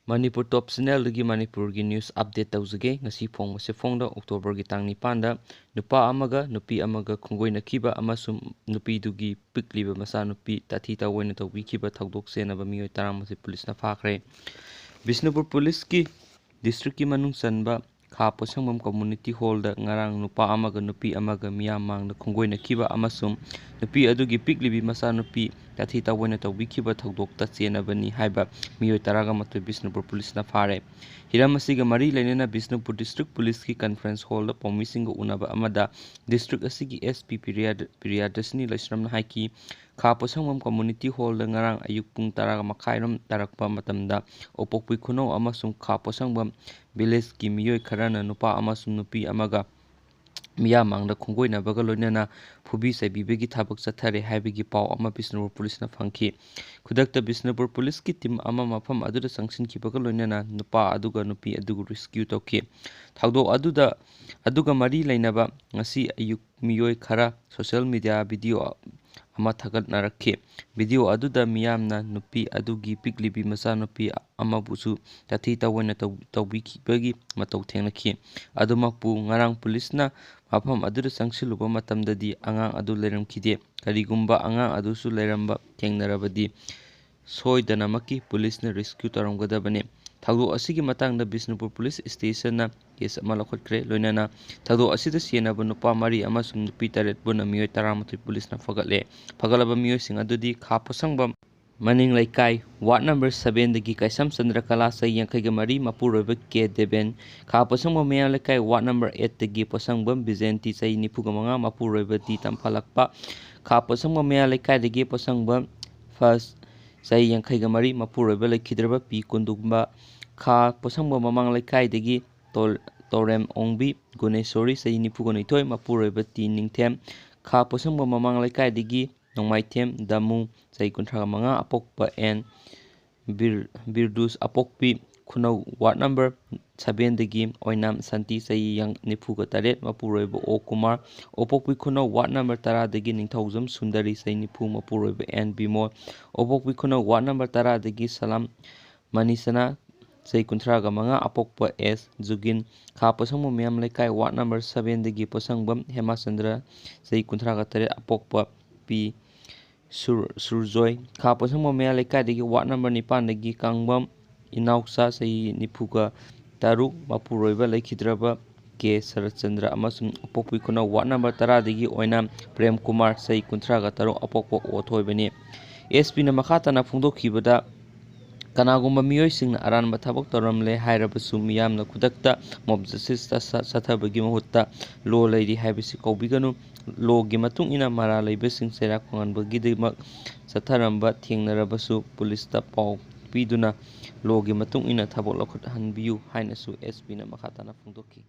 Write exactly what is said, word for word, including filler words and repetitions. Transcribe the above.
ꯃꯅꯤꯄꯨꯔ ꯇꯣꯞ ꯆꯦꯅꯦꯜꯗꯒꯤ ꯃꯅꯤꯄꯨꯔꯒꯤ news update ꯇꯧꯖꯒꯦ꯫ ꯉꯁꯤ ꯐꯣꯡꯕꯁꯦ ꯐꯣꯡꯗ ꯑꯣꯛꯇꯣꯕꯔꯒꯤ ꯇꯥꯡ ꯅꯤꯄꯥꯟꯗ ꯅꯨꯄꯥ ꯑꯃꯒ ꯅꯨꯄꯤ ꯑꯃꯒ ꯈꯣꯡꯒꯣꯏꯅꯈꯤꯕ ꯑꯃꯁꯨꯡ ꯅꯨꯄꯤꯗꯨꯒꯤ ꯄꯤꯛꯂꯤꯕ ꯃꯆꯥꯅꯨꯄꯤ ꯇꯥꯊꯤ ꯇꯥꯑꯣꯏꯅ ꯇꯧꯕꯤꯈꯤꯕ ꯊꯧꯗꯣꯛ ꯆꯦꯟꯅꯕ ꯃꯤꯑꯣꯏ ꯇꯔꯥꯃꯥꯊꯣꯏ ꯄꯨꯂꯤꯁꯅ ꯐꯥꯈ꯭ꯔꯦ꯫ ꯕꯤꯁꯅꯨꯄꯨꯔ ꯄꯨꯂꯤꯁꯀꯤ ꯗꯤꯁꯇ꯭ꯔꯤꯛꯀꯤ ꯃꯅꯨꯡ ꯆꯟꯕ ꯈꯥ ꯄꯣꯁꯪꯕꯝ ꯀꯝꯃꯨꯅꯤꯇꯤ ꯍꯣꯜꯗ ꯉꯔꯥꯡ ꯅꯨꯄꯥ ꯑꯃꯒ ꯅꯨꯄꯤ ꯑꯃꯒ ꯃꯤꯌꯥꯝ ꯃꯥꯡꯗ ꯈꯣꯡꯒꯣꯏꯅꯈꯤꯕ ꯑꯃꯁꯨꯡ ꯅꯨꯄꯤ ꯑꯗꯨꯒꯤ ꯄꯤꯛꯂꯤꯕꯤ ꯃꯆꯥꯅꯨꯄꯤ ꯇꯥꯊꯤ ꯇꯥꯑꯣꯏꯅ ꯇꯧꯕꯤꯈꯤꯕ ꯊꯧꯗꯣꯛꯇ ꯆꯦꯟꯅꯕꯅꯤ ꯍꯥꯏꯕ ꯃꯤꯑꯣꯏ ꯇꯔꯥꯃꯥꯊꯣꯏ ꯕꯤꯁꯅꯨꯄꯨꯔ ꯄꯨꯂꯤꯁꯅ ꯐꯥꯔꯦ꯫ ꯍꯤꯔꯝ ꯑꯁꯤꯒ ꯃꯔꯤ ꯂꯩꯅꯅ ꯕꯤꯁꯅꯨꯄꯨꯔ ꯗꯤꯁꯇ꯭ꯔꯤꯛ ꯄꯨꯂꯤꯁꯀꯤ ꯀꯟꯐꯔꯦꯟꯁ ꯍꯣꯜꯗ ꯄꯥꯎꯃꯤꯁꯤꯡꯒ ꯎꯅꯕ ꯑꯃꯗ ꯗꯤꯁꯇ꯭ꯔꯤꯛ ꯑꯁꯤꯒꯤ ꯑꯦꯁ ꯄꯤ ꯄ꯭ꯔꯤꯌꯥꯗ-, ꯄ꯭ꯔꯤꯌꯥꯗꯔꯁꯤꯅꯤ ꯂꯩꯁ꯭ꯔꯝꯅ ꯍꯥꯏꯈꯤ, ꯈꯥ ꯄꯣꯁꯪꯕꯝ ꯀꯝꯃꯨꯅꯤꯇꯤ ꯍꯣꯜꯗ ꯉꯔꯥꯡ ꯑꯌꯨꯛ ꯄꯨꯡ ꯇꯔꯥꯒ ꯃꯈꯥꯏꯔꯣꯝ ꯇꯥꯔꯛꯄ ꯃꯇꯝꯗ ꯎꯄꯣꯛꯄꯤ ꯈꯨꯅꯧ ꯑꯃꯁꯨꯡ ꯈꯥ ꯄꯣꯁꯪꯕꯝ ꯚꯤꯂꯦꯖꯀꯤ ꯃꯤꯑꯣꯏ ꯈꯔꯅ ꯅꯨꯄꯥ ꯑꯃꯁꯨꯡ ꯅꯨꯄꯤ ꯑꯃꯒ ꯃꯤꯌꯥꯝ ꯃꯥꯡꯗ ꯈꯣꯡꯒꯣꯏꯅꯕꯒ ꯂꯣꯏꯅꯅ ꯐꯨꯕꯤ ꯆꯩꯕꯤꯕꯒꯤ ꯊꯕꯛ ꯆꯠꯊꯔꯦ ꯍꯥꯏꯕꯒꯤ ꯄꯥꯎ ꯑꯃ ꯕꯤꯁꯅꯨꯄꯨꯔ ꯄꯨꯂꯤꯁꯅ ꯐꯪꯈꯤ꯫ ꯈꯨꯗꯛꯇ ꯕꯤꯁꯅꯨꯄꯨꯔ ꯄꯨꯂꯤꯁꯀꯤ ꯇꯤꯝ ꯑꯃ ꯃꯐꯝ ꯑꯗꯨꯗ ꯆꯪꯁꯤꯟꯈꯤꯕꯒ ꯂꯣꯏꯅꯅ ꯅꯨꯄꯥ ꯑꯗꯨꯒ ꯅꯨꯄꯤ ꯑꯗꯨꯕꯨ ꯔꯦꯁꯀ꯭ꯌꯨ ꯇꯧꯈꯤ꯫ ꯊꯧꯗꯣꯛ ꯑꯗꯨꯗ, ꯑꯗꯨꯒ ꯃꯔꯤ ꯂꯩꯅꯕ ꯉꯁꯤ ꯑꯌꯨꯛ ꯃꯤꯑꯣꯏ ꯈꯔ ꯁꯣꯁꯤꯌꯦꯜ ꯃꯤꯗꯤꯌꯥ ꯚꯤꯗꯤꯑꯣ ꯑꯃ ꯊꯥꯒꯠꯅꯔꯛꯈꯤ꯫ ꯚꯤꯗꯤꯑꯣ ꯑꯗꯨꯗ ꯃꯤꯌꯥꯝꯅ ꯅꯨꯄꯤ ꯑꯗꯨꯒꯤ ꯄꯤꯛꯂꯤꯕꯤ ꯃꯆꯥꯅꯨꯄꯤ ꯑꯃꯕꯨꯁꯨ ꯇꯥꯊꯤ ꯇꯥꯑꯣꯏꯅ ꯇꯧ-, ꯇꯧꯕꯤꯈꯤꯕꯒꯤ ꯃꯇꯧ ꯊꯦꯡꯅꯈꯤ꯫ ꯑꯗꯨꯃꯛꯄꯨ ꯉꯔꯥꯡ ꯄꯨꯂꯤꯁꯅ ꯃꯐꯝ ꯑꯗꯨꯗ ꯆꯪꯁꯤꯜꯂꯨꯕ ꯃꯇꯝꯗꯗꯤ ꯑꯉꯥꯡ ꯑꯗꯨ ꯂꯩꯔꯝꯈꯤꯗꯦ꯫ ꯀꯔꯤꯒꯨꯝꯕ ꯑꯉꯥꯡ ꯑꯗꯨꯁꯨ ꯂꯩꯔꯝꯕ ꯊꯦꯡꯅꯔꯕꯗꯤ ꯁꯣꯏꯗꯅꯃꯛꯀꯤ ꯄꯨꯂꯤꯁꯅ ꯔꯦꯁꯀ꯭ꯌꯨ ꯇꯧꯔꯝꯒꯗꯕꯅꯤ꯫ ꯊꯧꯗꯣꯛ ꯑꯁꯤꯒꯤ ꯃꯇꯥꯡꯗ ꯕꯤꯁꯅꯨꯄꯨꯔ ꯄꯨꯂꯤꯁ ꯁ꯭ꯇꯦꯁꯟꯅ ꯀꯦꯁ ꯑꯃ ꯂꯧꯈꯠꯈ꯭ꯔꯦ꯫ ꯂꯣꯏꯅꯅ ꯊꯧꯗꯣꯛ ꯑꯁꯤꯗ ꯆꯦꯟꯅꯕ ꯅꯨꯄꯥ ꯃꯔꯤ ꯑꯃꯁꯨꯡ ꯅꯨꯄꯤ ꯇꯔꯦꯠ ꯄꯨꯟꯅ ꯃꯤꯑꯣꯏ ꯇꯔꯥꯃꯥꯊꯣꯏ ꯄꯨꯂꯤꯁꯅ ꯐꯒꯠꯂꯦ꯫ ꯐꯒꯠꯂꯕ ꯃꯤꯑꯣꯏꯁꯤꯡ ꯑꯗꯨꯗꯤ ꯈꯥ ꯄꯣꯁꯪꯕꯝ ꯃꯅꯤꯡ ꯂꯩꯀꯥꯏ, ꯋꯥꯔꯗ ꯅꯝꯕꯔ ꯁꯚꯦꯟꯗꯒꯤ ꯀꯩꯁꯥꯝ ꯆꯟꯗ꯭ꯔꯀꯂꯥ, ꯆꯍꯤ ꯌꯥꯡꯈꯩꯒ ꯃꯔꯤ, ꯃꯄꯨꯔꯣꯏꯕ ꯀꯦ ꯗꯦꯕꯦꯟ, ꯈꯥ ꯄꯣꯁꯪꯕꯝ ꯃꯌꯥꯝ ꯂꯩꯀꯥꯏ, ꯋꯥꯔꯗ ꯅꯝꯕꯔ ꯑꯦꯠꯇꯒꯤ ꯄꯣꯁꯪꯕꯝ ꯕꯤꯖꯦꯟꯇꯤ, ꯆꯍꯤ ꯅꯤꯐꯨꯒ ꯃꯉꯥ, ꯃꯄꯨꯔꯣꯏꯕ ꯗꯤ ꯇꯝꯐꯥꯂꯛꯄ, ꯈꯥ ꯄꯣꯁꯪꯕꯝ ꯃꯌꯥꯝ ꯂꯩꯀꯥꯏꯗꯒꯤ ꯄꯣꯁꯪꯕꯝ ꯐꯥꯁ, ꯆꯍꯤ ꯌꯥꯡꯈꯩꯒ ꯃꯔꯤ, ꯃꯄꯨꯔꯣꯏꯕ ꯂꯩꯈꯤꯗ꯭ꯔꯕ ꯄꯤ ꯀꯨꯟꯗꯨꯝꯕ, ꯈꯥ ꯄꯣꯁꯪꯕꯝ ꯃꯃꯥꯡ ꯂꯩꯀꯥꯏꯗꯒꯤ ꯇꯣꯜ-, ꯇꯣꯔꯦꯝ ꯑꯣꯡꯕꯤ ꯒꯨꯅꯦꯁꯣꯔꯤ, ꯆꯍꯤ ꯅꯤꯐꯨꯒ ꯅꯤꯊꯣꯏ, ꯃꯄꯨꯔꯣꯏꯕ ꯇꯤ ꯅꯤꯡꯊꯦꯝ, ꯈꯥ ꯄꯣꯁꯪꯕꯝ ꯃꯃꯥꯡ ꯂꯩꯀꯥꯏꯗꯒꯤ ꯅꯣꯡꯃꯥꯏꯊꯦꯝ ꯗꯥꯃꯨ, ꯆꯍꯤ ꯀꯨꯟꯊ꯭ꯔꯥꯒ ꯃꯉꯥ, ꯑꯄꯣꯛꯄ ꯑꯦꯟ ꯕꯤꯔ-, ꯕꯤꯔꯗꯨꯁ, ꯑꯄꯣꯛꯄꯤ ꯈꯨꯅꯧ ꯋꯥꯔꯗ ꯅꯝꯕꯔ ꯁꯚꯦꯟꯗꯒꯤ ꯑꯣꯏꯅꯥꯝ ꯁꯥꯟꯇꯤ, ꯆꯍꯤ ꯌꯥꯡ-, ꯅꯤꯐꯨꯒ ꯇꯔꯦꯠ, ꯃꯄꯨꯔꯣꯏꯕ ꯑꯣ ꯀꯨꯃꯥꯔ, ꯑꯣꯄꯣꯛꯄꯤ ꯈꯨꯅꯧ ꯋꯥꯔꯗ ꯅꯝꯕꯔ ꯇꯔꯥꯗꯒꯤ ꯅꯤꯡꯊꯧꯖꯝ ꯁꯨꯟꯗꯔꯤ, ꯆꯍꯤ ꯅꯤꯐꯨ, ꯃꯄꯨꯔꯣꯏꯕ ꯑꯦꯟ ꯕꯤꯃꯣꯜ, ꯑꯣꯄꯣꯛꯄꯤ ꯈꯨꯅꯧ ꯋꯥꯔꯗ ꯅꯝꯕꯔ ꯇꯔꯥꯗꯒꯤ ꯁꯂꯥꯝ ꯃꯅꯤꯁꯅꯥ, ꯆꯍꯤ ꯀꯨꯟꯊ꯭ꯔꯥꯒ ꯃꯉꯥ, ꯑꯄꯣꯛꯄ ꯑꯦꯁ ꯖꯨꯒꯤꯟ, ꯈꯥ ꯄꯣꯁꯪꯕꯝ ꯃꯌꯥꯝ ꯂꯩꯀꯥꯏ, ꯋꯥꯔꯗ ꯅꯝꯕꯔ ꯁꯚꯦꯟꯗꯒꯤ ꯄꯣꯁꯪꯕꯝ ꯍꯦꯃꯥꯆꯟꯗ꯭ꯔ, ꯆꯍꯤ ꯀꯨꯟꯊ꯭ꯔꯥꯒ ꯇꯔꯦꯠ, ꯑꯄꯣꯛꯄ ꯄꯤ ꯁꯨꯔ-, ꯁꯨꯔꯖꯣꯏ, ꯈꯥ ꯄꯣꯁꯪꯕꯝ ꯃꯌꯥꯝ ꯂꯩꯀꯥꯏꯗꯒꯤ ꯋꯥꯔꯗ ꯅꯝꯕꯔ ꯅꯤꯄꯥꯟꯗꯒꯤ ꯀꯥꯡꯕꯝ ꯏꯅꯥꯎꯆꯥ, ꯆꯍꯤ ꯅꯤꯐꯨꯒ ꯇꯔꯨꯛ, ꯃꯄꯨꯔꯣꯏꯕ ꯂꯩꯈꯤꯗ꯭ꯔꯕ ꯀꯦ ꯁꯔꯠꯆꯟꯗ꯭ꯔ ꯑꯃꯁꯨꯡ ꯄꯣꯛꯄꯤ ꯈꯨꯅꯧ ꯋꯥꯔꯗ ꯅꯝꯕꯔ ꯇꯔꯥꯗꯒꯤ ꯑꯣꯏꯅ ꯄ꯭ꯔꯦꯝ ꯀꯨꯃꯥꯔ, ꯆꯍꯤ ꯀꯨꯟꯊ꯭ꯔꯥꯒ ꯇꯔꯨꯛ, ꯑꯄꯣꯛꯄ ꯑꯣꯊꯣꯏꯕꯅꯤ꯫ ꯑꯦꯁ ꯄꯤꯅ ꯃꯈꯥ ꯇꯥꯅ ꯐꯣꯡꯗꯣꯛꯈꯤꯕꯗ, ꯀꯅꯥꯒꯨꯝꯕ ꯃꯤꯑꯣꯏꯁꯤꯡꯅ ꯑꯔꯥꯟꯕ ꯊꯕꯛ ꯇꯧꯔꯝꯂꯦ ꯍꯥꯏꯔꯕꯁꯨ, ꯃꯤꯌꯥꯝꯅ ꯈꯨꯗꯛꯇ ꯃꯣꯕ ꯖꯁꯇꯤꯁꯇ ꯆ-, ꯆꯠꯊꯕꯒꯤ ꯃꯍꯨꯠꯇ ꯂꯣ ꯂꯩꯔꯤ ꯍꯥꯏꯕꯁꯤ ꯀꯧꯕꯤꯒꯅꯨ꯫ ꯂꯣꯒꯤ ꯃꯇꯨꯡ ꯏꯟꯅ ꯃꯔꯥꯜ ꯂꯩꯕꯁꯤꯡ ꯆꯩꯔꯥꯛ ꯈꯪꯍꯟꯕꯒꯤꯗꯃꯛ ꯆꯠꯊꯔꯝꯕ ꯊꯦꯡꯅꯔꯕꯁꯨ, ꯄꯨꯂꯤꯁꯇ ꯄꯥꯎ ꯄꯤꯗꯨꯅ ꯂꯣꯒꯤ ꯃꯇꯨꯡ ꯏꯟꯅ ꯊꯕꯛ ꯂꯧꯈꯠꯍꯟꯕꯤꯌꯨ ꯍꯥꯏꯅꯁꯨ ꯑꯦꯁ ꯄꯤꯅ ꯃꯈꯥ ꯇꯥꯅ ꯐꯣꯡꯗꯣꯛꯈꯤ꯫